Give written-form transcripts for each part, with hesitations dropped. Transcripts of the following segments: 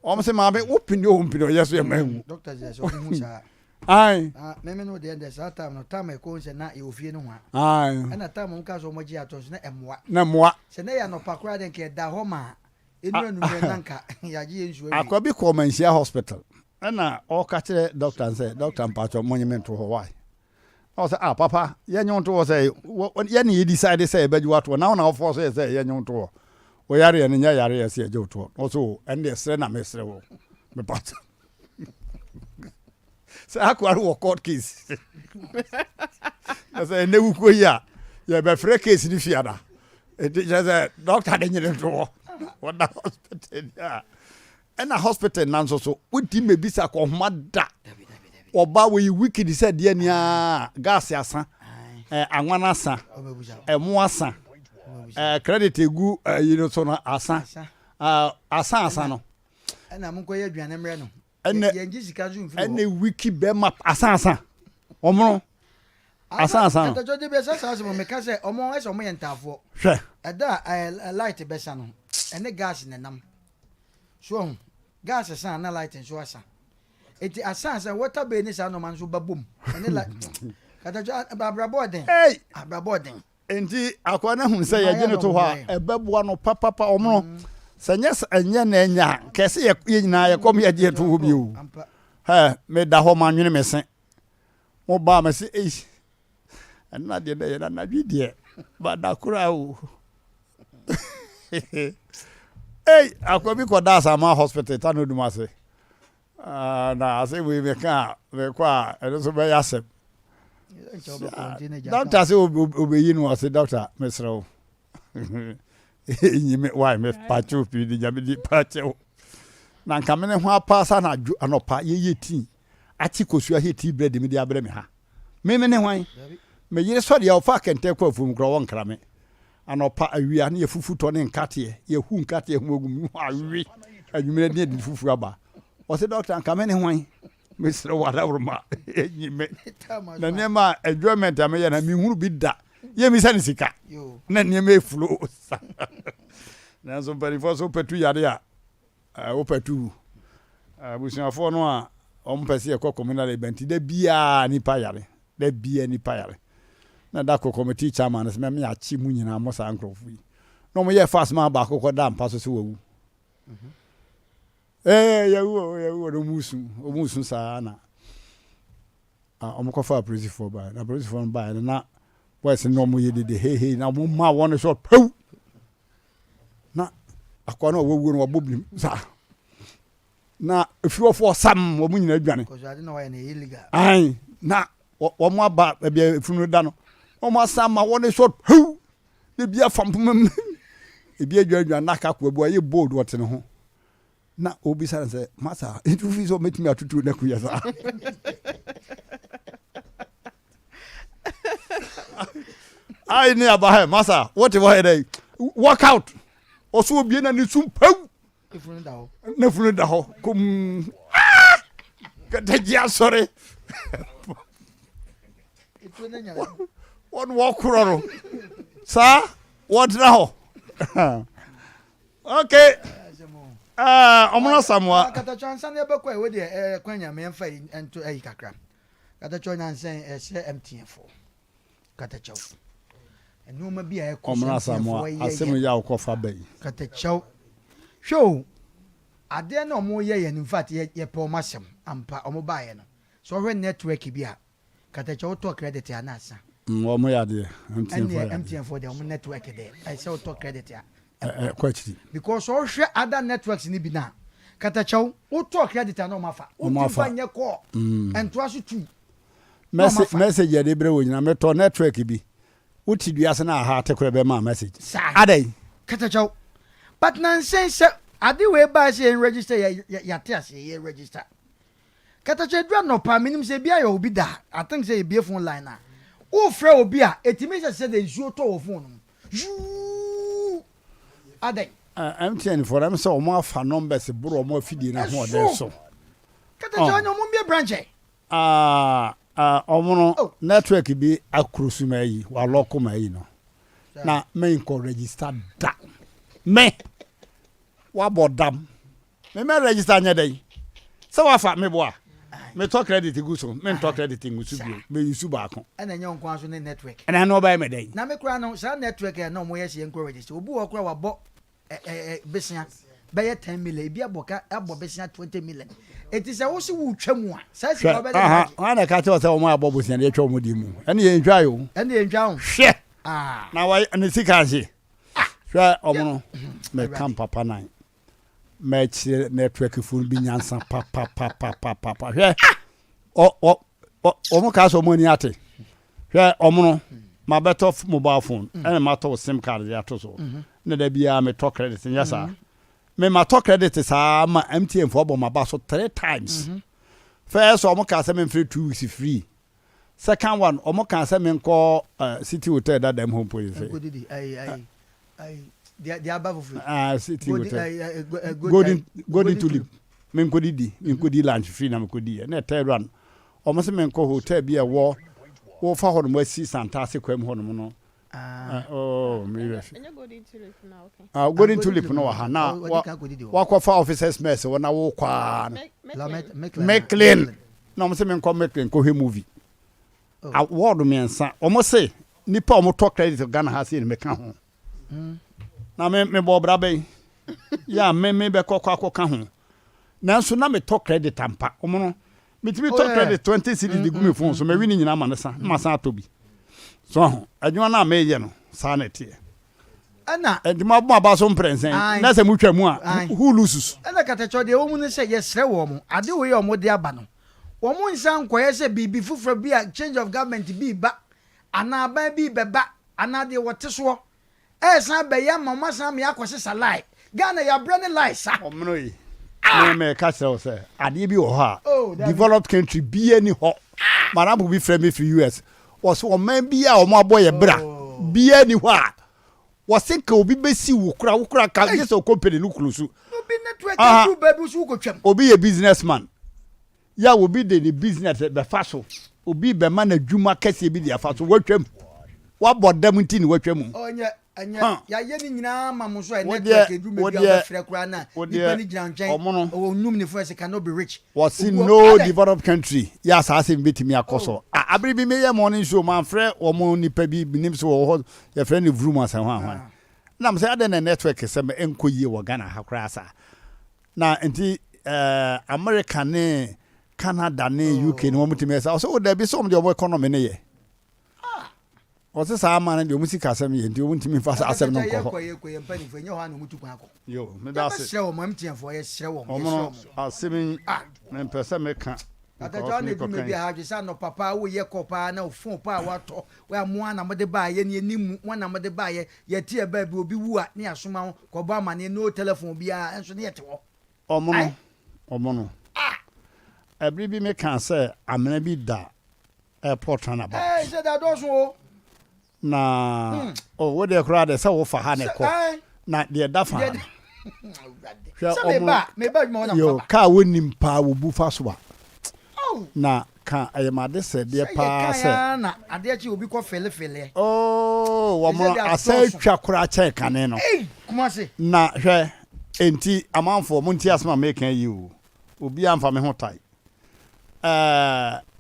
Wɔn sɛ maame wo pini o mpini ɔyɛ so yɛ ma ehu. Doctors yɛ sɛ ɔmo hu saa. Ayi. Ah, mɛmɛ no deɛ deɛ saa time no time ɛkɔ sɛ na yɛ ofie no ho a. Ayi. Ɛna time wɔn ka sɛ wɔn gye atɔ so na ɛmoa. Na ɛmoa. Sɛ na yɛ anɔpa koraa deɛ nka ɛda hɔ ma enu anumere na nka yagye yɛ nsuo awie. Akwa bi kɔɔ Manhyia hospital ɛna ɔka kyerɛ doctor sɛ doctor mpatsɔ mo nye me nto hɔ why? Na ɔsɛ ah papa yɛnye wo nto hɔ sɛ yɛne yɛ decide sɛ yɛbɛgye wo ato hɔ na wo na wofɔ so yɛ sɛ yɛnye wo nto hɔ. Wo yareɛ no nyɛ yareɛ sɛ yɛgye wo to hɔ. Na ɔsɛ o ɛno deɛ serɛ na mesrɛ wo mepatsɔ. Sɛ akoa no wɔ court case na sɛ ɛnɛ wukuo yi a yɛbɛfrɛ case no fiada nti kyerɛ sɛ doctor de nyere nto hɔ wɔda hospital ni a ɛna hospital na nso so wodi mɛbisa kɔhoma da ɔba wɔyi wicked sɛ deɛ nia gas asa anwa no asa ɛmo asa credit egu ɛyi no so no asa asa asa no ɛna monkɔyɛ aduane mmerɛ no ɛnɛ yɛngye sika nso mfiri hɔ ɛnɛ wiki bɛma asansa ɔmono asansa no katatɔ de bi ɛsɛ saa sɛ meka sɛ ɔmo ɛsɛ ɔmo yɛ ntaafoɔ hwɛ ɛda a light bɛsa no ɛne gas ne nam so ɔho gas sa na light nso asa eti asansa water bill ne saa nɔɔma nso ba bom ɛne light katatɔ abrabɔ ɔden ei abrabɔ ɔden nti akoa no ahunu sɛ yɛgye no to hɔ a ɛbɛboa no papapa ɔmono sɛ nyɛ sɛ ɛnyɛ na ɛnya a kɛse yɛ yɛ nyinaa yɛkɔm yɛgye yɛ to hɔ bio ampa hɛ meda hɔ ma nwene me se mo baa me se ei ɛnna deɛ dɛ yɛ na anadwo deɛ bada koraa o ei akoa bi kɔda Asama hospital ta no dum ase. Ah, na ase wei meka a mekɔ a ɛno nso bɛyɛ asɛm. Nkyɛ wobɛkɔ nti ne gya doctor sɛ obɛyi no ɔse doctor mesrɛ wo nyi me why me pakyɛw pii de nyame di pakyɛw na nka mene ho apa sa na adwo anɔpa yɛyɛ tii akye kosua hɛ tea bread mede abrɛ me ha me me ne hwan me yere sɔre a ɔfa kɛntɛn kɔ afuom koraa wɔnkra me anɔpa awia ne yɛfufu tɔ ne nkateɛ yɛhu nkateɛ ho agu mu awe anwummerɛ ne yɛde fufu aba ɔse doctor nka me ne hwan mesrɛ wo adaworoma ɛnyi me na nneɛma a enjoyment a meyɛ na menhunu bi da yɛmmisa ne sika na nneɛma ɛflow sa nanso mpanimfoɔ so wopɛtu yare a wopɛtu wu abusuafoɔ no a wɔn pɛ sɛ yɛkɔ communal event da biara nipa yare da biara nipa yare na da kɔ committee chairman no sɛ mɛme akye mu nyinaa mo saa nkurɔfoɔ yi na wɔn yɛ fast ma baako kɔ da mpa so sɛ wawu ɛɛ yɛwu o yɛwu o na wɔn su wɔn su saa na wɔn kɔfa apolisifoɔ baa na apolisifoɔ no baa no na boys no na wɔn yɛ dede heihei na wɔn ma wɔn so pew na akɔa no a wɔwuo no wɔbɔ birim saa na efiwɔfoɔ sam wɔn nyinaa dwane kɔsɔ ade na wayɛ no illegal ayi na wɔn aba baabi a efunu no da no wɔn asan ma wɔn so pew na ebi afa mpoma mu ebi adwadwa na aka akɔa bi wɔayɛ bold wɔte ne ho na obisa no sɛ masa nti wofi sɛ ɔmɛtumi atutu na kuyɛ saa ayi ne aba hɛ masa wote hɔ yɛ dɛ work out ɔso obie na ne sum pew efunu da hɔ na funu da hɔ kom ah katagye asɔre etuo ne nyare wɔn wɔkorɔ no saa wɔtena hɔ okay ɔmono Asamoa katatwa nsa ne ɛbɛkɔ ɛwɔ deɛ ɛɛ kwan nyame ɛmfa yi nto ɛyi kakra katatwa nyansɛn ɛsɛ MTN fo katakyɛw nneɛma bi a ɛkɔ so ɔmono MTN Asamoa fo ɛyɛ asɛm yɛ yi a wokɔfa ba yi katakyɛw hwɛ o adeɛ na ɔmo yɛ yɛ no in fact yɛ yɛpɛ ɔmo asɛm ampa ɔmo baayɛ no sɛ ɔhwɛ network bi a katakyɛw wotɔ credit a na asa Wɔn yɛ adeɛ MTN fo ɛnneɛ yɛ adeɛ. MTN fo deɛ ɔmo network deɛ ɛsɛ wotɔ credit a Ɛkɔ akyiri. Because ɔhwɛ other networks ni bi na katakyɛw wotɔ credit a na ɔmo afa Ɔmo wotumi afa. fa nyɛ call ɛntoa so tu Na ɔmo afa. Message yɛde brɛ wɔ nyina metɔ network bi wote dua se na aha ate korɛ bɛma message saa adɛn katakyɛw but nansɛn sɛ ade wei baa sɛ yɛn register yɛ yɛate ase yɛ register katakyɛw edura nɔpa menim sɛ ebi ayɛ obi da. I think sɛ ebie phone line a wofrɛ obi a etimi sɛ de nsuo tɔ wɔ phone no mu yuu adɛn? MTN foɔ dɛm sɛ ɔmo afa numbers boro ɔmo afidie no ahoɔden Ɛso. so. Katakyɛw ɛna ɔmo mbie branch ɛ. Ah, ah, ɔmo no Oh. network bi akoro so ma ayi walɔko ma ayi no na menkɔ register da me wabɔ dam. Me mɛ register nyɛ dɛn? Sɛ wafa me boa. Metɔ credit gu so, mentɔ credit ngu so bio. Me use baako. Ɛna ɛnyɛ wo nko ara nso ne network. Ɛna ɛno ɔbɛyɛ me dɛn? Na me koraa no, saa network a na wɔyɛ sɛ yɛnkɔ register, obi wɔ hɔ koraa wabɔ ɛ ɛ ɛ besea bɛyɛ ten million, ebi abɔ ka abɔ besea 20 million. Eti sɛ wo se wotwa mu a, saa sika Hwɛ, wobɛde aha, agye. hwan na ɛka kyerɛ wo sɛ wɔn a abɔ bosea no yɛtwa wɔn deɛ mu? Ɛne yɛntwa yi o. Ɛne yɛntwa ho. Hwɛ! Ah. Na wɔyɛ ne sika nhye. Hwɛ ɔmo no, mɛka Awurade. mpapa nan. Mɛkyerɛ network fo no bi nyansa papapapapapa. Hwɛ, ɔ ɔ ɔ ɔmo kaa sɛ ɔmo ani ate. Hwɛ ɔmo no, mabɛtɔ mobile phone ɛna matɔ sim card de ato so. Na da biara metɔ credit nyɛ saa. Me matɔ credit saa ma MTN fo abɔ m'aba so three times. First ɔmo kaa sɛ memfrɛ 2 weeks free. Second one ɔmo kaa sɛ menkɔ City Hotel dada mu hɔ mpo yi sɛ. Nkɔdidi ayi ayi ayi deɛ deɛ aba foforɔ. Ah, City Golden Hotel. ayi ayi go- Golden ayi, Golden Tulip. Menkɔdidi, menkɔdi lunch free na mekɔdi yɛ. Na third one ɔmo sɛ menkɔ hotel bi a ɛwɔ wɔfa hɔ nom asi Santase kwam hɔ nom no. Ah. Ah, oh, me werɛ fi. Ɛnyɛ Golden Tulip na okay. Ah, Golden Tulip no wɔ ha na Ɔdi kan kɔdidi hɔ. wakɔfa officers mess wɔ na wokɔ a no. La Mecklin. Mecklin. Mecklin. Na ɔmo sɛ menkɔ Mecklin kɔhwɛ movie. Oh. Award mmiɛnsa. Ɔmo se nipa a ɔmo tɔ credit Ghana ha sei no meka ho. Na me mebɔ ɔbra bɛyi. Yɛ a me me bɛkɔ kɔ akɔka ho. Nanso na metɔ credit ampa. Ɔmo no metumi Oh, tɔ credit 20 cedis de gu me phone so mawi ne nyinaa ma ne sa na ma san atɔ bi. So ho adwuma no a meyɛ no saa na ɛteɛ. Ɛna Nti mo abɔ aba so mprɛnsa yi Aye. na sɛ motwa mu a Aye. who loses? Ɛna katakyɛ deɛ ɛwɔ mu no sɛ yɛsrɛ wɔn mo ade wei a wɔn de aba no, wɔn nsa nkɔyɛ sɛ biribi foforɔ bi a change of government bi ba anaa aban bi bɛba anaa deɛ wɔte soɔ ɛɛsan bɛyɛ ama wɔn asan ama yɛakɔ sesa line. Ghana yɛabrɛ ne line sa. Ɔmono yi me meka kyerɛ wo sɛ adeɛ bi wɔ hɔ Oh, a dabi. developed country bia ni hɔ. Madamfo bi frɛ me firi US, wɔsɛ ɔman bi a ɔmo abɔ yɛ bra bia ni hɔ a wɔse nka obi bɛsi wo kora wo kora ka gye sɛ wo company no kuro so. Obi network Aha. aduru baabi so wokɔtwam. Obi yɛ businessman yɛ a obi de ne business bɛfa so, obi bɛma n'adwuma kɛseɛ bi de afa so, watwam wabɔ dam nti ne watwam mu. Ɔnyɛ ɛnyɛ Huh. yɛayɛ ne nyinaa ma mo so a Wo network deɛ- aduru wo baabi a deɛ- wobɛfrɛ koraa na wo nipa deɛ- no gyina nkyɛn ɔmo no- ɔwɔ num ne fo ɛsɛ cannot be rich. Wɔsi Obi wɔ- no Adɛ. developed country yɛ asaase bi betumi akɔ so. A abiri bi meyɛ morning show manfrɛ wɔn nipa bi nim sɛ wɔwɔ hɔ yɛfrɛ no vroom asɛn hɔ ahwan nam sɛ adɛn na network sɛ ɛnkɔ yie wɔ Ghana ha koraa saa na nti America ne Canada ne UK ne wɔn tumi ɛsɛ ɔsɛ o dabi sɛ wɔn deɛ wɔn economy ne yɛ ɔsɛ saa ama no deɛ wɔn sika asɛm yɛ nti wɔn ntumi nfa saa asɛm no nkɔ hɔ. Yɛkɔ yɛkɔ yɛ mpanimfoɔ ɛnyɛ hɔ a na ɔmo tu kwan akɔ. Yo, meda ase. Yɛbɛsrɛ wɔn MTN foɔ, yɛsrɛ wɔn. Wɔn Yɛsrɛ no wɔn. asɛm yi mempɛ sɛ meka. Atatwa na edwuma bi ha adwe sɛ anɔpa paa woyɛ kɔ paa na phone paa watɔ wa mo ana mode baayɛ ne yɛni mu mo ana mode baayɛ yɛte yɛ baabi obi wu a ne yɛasoma ho kɔbɔ amanneɛ no telephone biara ɛnso ne yɛte hɔ. Ɔmo no ɔmo no ɛbere bi meka sɛ amena bi da airport roundabout. Ɛɛ sɛ da dɔɔso o. Na o wo deɛ koraa deɛ sɛ wofa ha ne Sɛ- kɔ ɛn. na deɛ da fa ha no hwɛ Sɛ ɔmo meba meba adwuma hɔ na yo mfa ba. kaa wonim paa wobu fa so a Aw. na ka ɛyɛ made sɛ deɛ Sɛ paa yɛka sɛ ya na adeɛ kye obi kɔ felefeleɛ. oo wɔn Ɛsɛ deɛ asɛ atɔɔso. atwa koraa kyɛn kane no. Ei, Kumase. Na hwɛ enti amanfoɔ mo nti asɛm a meka yi o obi amfa me ho tae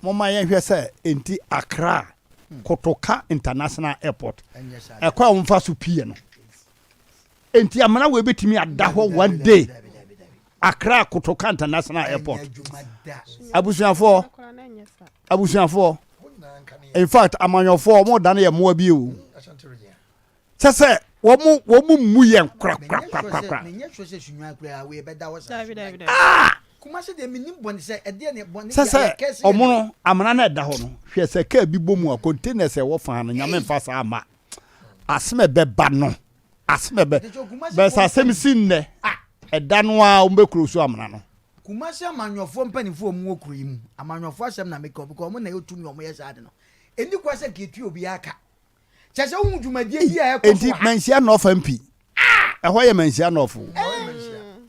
momma yɛnhwɛ sɛ enti Accra Kotoka International Airport Ɛnyɛ saa. ɛkɔ a wɔmfa so pie no enti amena wei bɛtumi ada hɔ one day Accra Kotoka International Airport. Ɛnyɛ adwuma da. Abusuafoɔ Akora na ɛnyɛ saa. abusuafoɔ, in fact amanyɔfoɔ ɔmo dane yɛ mmoa bi o kyɛ sɛ wɔn mu yɛn korakorakorakora. Menyɛ sure sɛ Sunyani koraa wei bɛda hɔ saa. Dabi dabi dabi. Kumase deɛ menim bɔne sɛ ɛdeɛ ne bɔne Sɛ deɛ sɛ ayɛ kɛse ɔmo no amena no ɛda hɔ no hwɛ sɛ kaa bi bɔ mu a containers ɛwɔ fa no Nyame mfa saa ma asɛm ɛbɛba no asɛm ɛbɛ bɛsɛ asɛm si nnɛ ɛda no a wɔn bɛkuro so amena no. Kumase amanyɔfoɔ mpanimfoɔ a ɔmo wɔ kuro yi mu, amanyɔfoɔ asɛm na meka because ɔmo na ɛyɛ tumi a ɔmo yɛ saa de no ɛni kwa sɛ nka etua obiara ka kyɛ sɛ wohu dwumadie bi a ɛkɔ Enti so ha. Manhyia North MP ɛhɔ yɛ Manhyia North o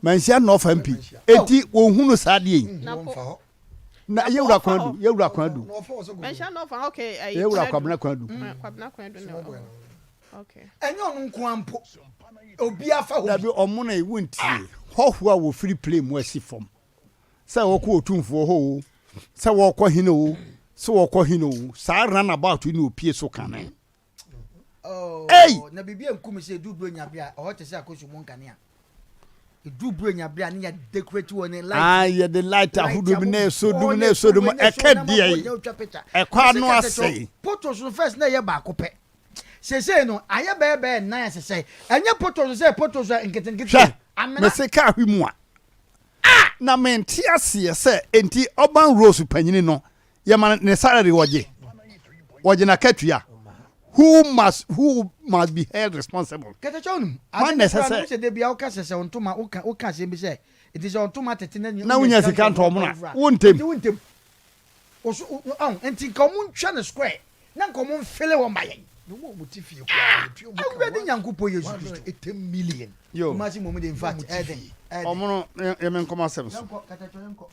Manhyia North MP enti wɔhunu saa deɛ yi. Napo. Na yɛwura kwan du yɛwura kwan du. Manhyia North, okay. Yɛwura Kwabena kwan du. Kwabena kwan du na. Ɛnyɛ ɔno nko ara mpo, obiara fa hɔ bi. Dabi, ɔmo na ewu ntie. Hɔhoɔ a wɔfiri plane mu asi fam, sɛ wɔkɔ otumfoɔ hɔ o, sɛ wɔkɔ hene o, sɛ wɔkɔ hene o, saa runabout yi na opie so kane. Oh, Ei! na biribi anku me sɛ ɛduru Buronya bere a, ɛhɔ te sɛ akɔsu mu nkanea. Ɛduru Buronya bere a, ne yɛ decorate wɔ ne light. Ah, yɛde light ahodoɔ bi na ɛsɔ dum na ɛsɔ dum ɛka deɛ yi ɛkɔ ano asɛe. Potos no first na ɛyɛ baako pɛ. Seesei no ayɛ bɛyɛ bɛyɛ nnan asesɛe. Ɛnyɛ potos sɛ potos a nketenkete. Hwɛ, Amena. mese kaa hwi mu a. Ah! Na mente aseɛ sɛ enti Urban Rose panyini no yɛma no ne salary ɔgye ɔgye n'akatua who must who must be held responsible. Kɛtɛkyɛ wonim Hwan ade na no ɛsɛ koraa no sɛ. wosɛ da bia woka sɛ sɛ wo ntoma woka woka asɛm bi sɛ nti sɛ wo ntoma tete na Na wonya wonya sika sika ntɔ ntɔ ɔmono a foforɔ a wontem. nti wontem wo so wo ɔn nti nka ɔmo ntwa no square na nka ɔmo mfele hɔ ma yɛn Na wɔn a wɔte fie koraa yɛtua wɔn ka Awurade Nyankopɔn Yesu Kristo 180 million. Yo. Kumasi mmom de in fact Wɔn a wɔte ɛyɛ den fie. ɛyɛ den. Ɔmono yɛ me nkɔm asɛm so. Yɛnkɔ Katakyɛ yɛnkɔ.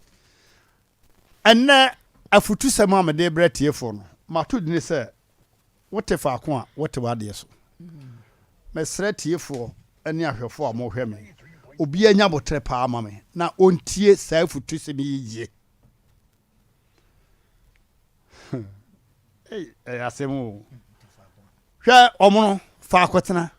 Ɛnnɛ afutusɛm a mede rebrɛ atiefoɔ no, mato dini sɛ, Wote faako a, wote w'adeɛ so. Mesrɛ atiefoɔ ne ahwɛfoɔ a wɔhwɛ me, obiara nya aboterɛ paa ma me na ɔntie saa afutusɛm yi yie. Ei, ɛyɛ asɛm o. Hwɛ ɔmono, faako tena.